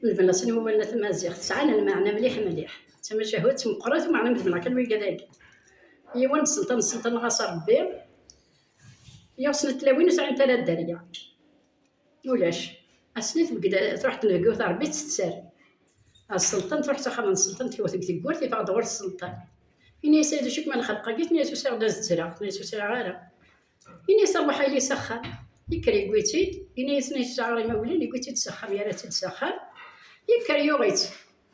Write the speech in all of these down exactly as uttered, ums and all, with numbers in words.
Medden-asen i wawal n tmaziɣt, sɛan lmeɛna mliḥ mliḥ. D tamacahut meqqret, meɛna medden kan wigad-agi. Yiwen n sselṭan, sselṭan ɣas Rebbi, yiɣ snat tlawin ur sɛint ara dderya. Ulac. Ass-nni tbegd, truḥ tnebgi ɣer Rebbi tetter. Sselṭan, truḥ s axxam n sselṭan, twet deg teggurt, iffeɣ-d ɣur sselṭan. Ini-as: "Ay d acu-kem a lxelq-agi?" Tenna-as: "Usiɣ-d ad ttreɣ." Tenna-as: "Usiɣ ara." Ini-as: "Ruḥ a yelli s axxam." Yekker yewwi-tt-id, ini-as: "Nna yesɛa imawlan." Yewwi-tt-id s axxam, yerra-tt-id s axxam. Yekker yuɣ-itt,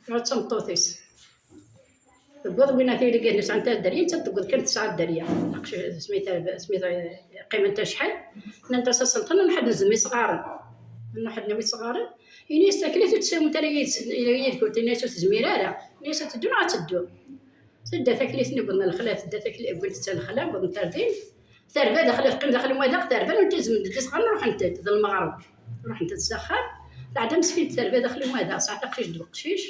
yuɣ-itt d tameṭṭut-is. Tewweḍ win ata yelli-s sɛan taddart, nettat tewweḍ kan tesɛa dderya. Aqcic-, smit, smit, qqiment acḥal, nnant-as a sselṭan: "Nruḥ ad nezmem isɣaren. Nruḥ ad nawi isɣaren." Ini-as: "Taklit ur tessawem ara yid-, yid-kent." Ini-as: "Ur tezmir ara." Ini-as: "Ad teddu neɣ ad teddu?" Tedda taklit-nni, wwḍen lexla, tedda taklit, wwint-tt lexla, wwḍent ar din. Terba daxel, teqqim daxel umadaɣ, terba, ur tezmem deg isɣaren, ruḥent-d, d lmeɣreb. Ruḥent-d s axxam, tɛedda meskint terba daxel umadaɣ, sɛa taqcict d uqcic.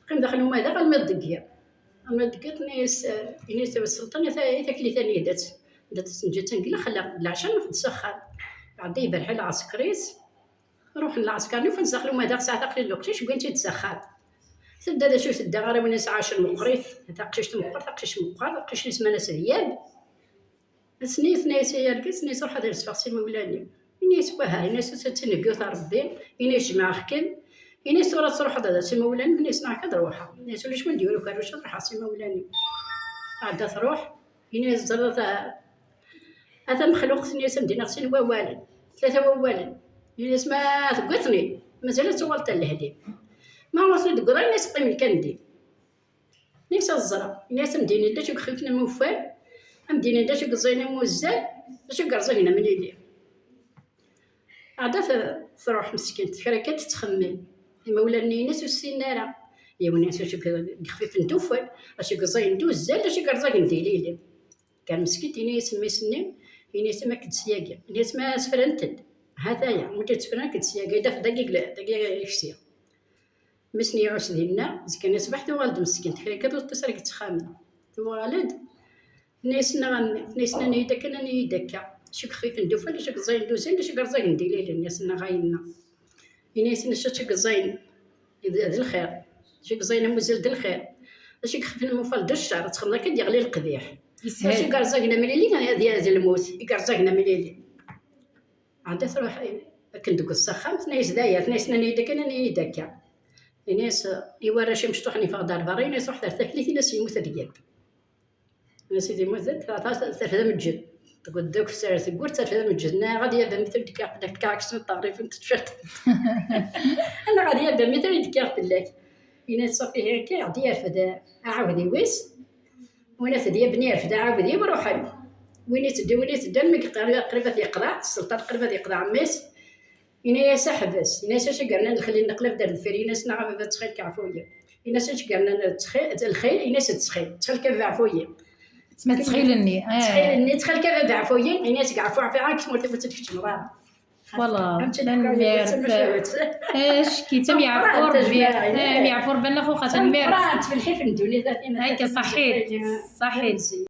Teqqim daxel umadaɣ almi d-deggi. Almi d-deggi, tenna-yas, eh, ini-as: "A sselṭan, i ta-, i taklit-a nida-tt, nida-tt, neǧǧa-tt deg lexla, d leɛca nruḥ-d s axxam." Iɛedda iberreḥ i lɛesker-is, ruḥen lɛesker-nni, ufan-tt daxel umadaɣ, sɛa taqcict d uqcic, wwin-tt-id s axxam. Tedda d acu tedda, ara win yesɛa acu meqqrit, taqcict meqqer, taqcict meqqer, taqcict isem-nnes Dyab. Ass-nni tenna-yas i yargaz-nni: "Ruḥ ad resfeɣ s imawlan-iw." Ini-as: "Waha," ini-as, "ur tettineggut a Rebbi, ini-as jemɛeɣ-kem, ini-as tura ad truḥeḍ s imawlan-im." Ini-as: "Nɛek ad ruḥeɣ." Ini-as: "Ulac win d-yura ukerruc, ad ruḥeɣ s imawlan-iw." Ɛedda truḥ, ini-as: "Ẓriḍ a, a tamexluqt," ini-as, "am d-iniɣ sin wawalen, tlata wawalen." Ini-as: "Ma teggiḍ-ten-id, mazal ad tuɣaleḍ ar lehli. Ma ur ten-id-teggiḍ ara," ini-as, "qqimen kan din." Ini-as: "Ad ẓreɣ." Ini-as: "Am d-inin d acu yexfifen am uffal, am d-inin d acu yeẓẓayen am uzzal, d acu yerẓagen am lili." Ɛedda t-, truḥ meskint, kra kan tettxemmim. Imawlan-nni-ines ur ssinen ara. Yiwen ini-as: "D acu yexfifen d uffal, d acu yeẓẓayen d uzzal, d acu yerẓagen d ilili." Kker meskint, ini-as mmi-s-nni, ini-as: "Ma k-d syagi." Ini-as: "Ma sefrant-d, ha-t-aya, ma k-d sefrant, k-d syagi, d af dagi, dagi, dagi, dagi." Mmi-s-nni iɛuss dinna, zgan ṣṣbeḥ tuɣal-d meskint, kra kan ur teṭṭis ara deg texxamen. Tuɣal-d, tenna-yas: "Nniɣ a mmi," tenna-yas, "nnan-iyi-d akka, nnan-iyi-d akka. D acu yexfifen d uffal, d acu yeẓẓayen d uzzal, d acu yerẓagen d ilili." Ini-as: "Nniɣ a yemma." Ini-as: "Nniɣ d acu yeẓẓayen d, d lxir. D acu yeẓẓayen am uzzal d lxir. D acu yexfifen am uffal d ccer, ad txedmeḍ akka ad yeɣli leqbiḥ. D acu yerẓagen am lili, ad, ad d lmut, i yerẓagen am lili." Ɛedda truḥ akken deg s axxam, tenna-yas: "D aya," tenna-yas, "nnan-iyi-d akka, nnan-iyi-d akka." Ini-as i warrac imecṭuḥen yeffeɣ-d ar berra, ini-as: "Ruḥ ar taklit," ini-as, "yemmut Dyab." Ini-as: "Yemmut Dyab, terfed ameǧǧed." Tewweḍ akk s ar tewwurt, terfed ameǧǧed. Nniɣ ad yab amitri d-kkaɣ fell-ak, kkaɣ aksum taɣrifin teččiḍ. Annaɣ ad yab amitri d-kkaɣ fell-ak. Ini-as: "Ṣafi, akka." Iɛedda yerfed aɛawdiw-is. Win afed yabni yerfed aɛawdiw, ruḥen. Win iteddu, win iteddu, almi yeqrib, qrib ad yeqḍeɛ, sselṭan qrib ad yeqḍeɛ mmi-s. Ini-as: "Ḥbes." Ini-as: "Acu yernan lxil n leqlab d ar deffir?" Ini-as: "Nniɣ a baba, ttxil-k, ɛfu-yi." Ini-as: "Acu yernan ttxil, lxil?" Ini-as: "Ttxil, ttxil-k a baba, ɛfu-yi." Ma ttxil-nni, eh. Ttxil-nni, ttxil-k a baba, ɛfu-yi. Ini-as: "Ɛfu, ɛfu, ɛfu, kemmel, ur tt-id-keččmeḍ ara." Voilà, tanemmirt. Acki, am yeɛfu Rebbi, am yeɛfu Rebbi, a xuxa, tanemmirt. Akka, ṣaḥit, ṣaḥit.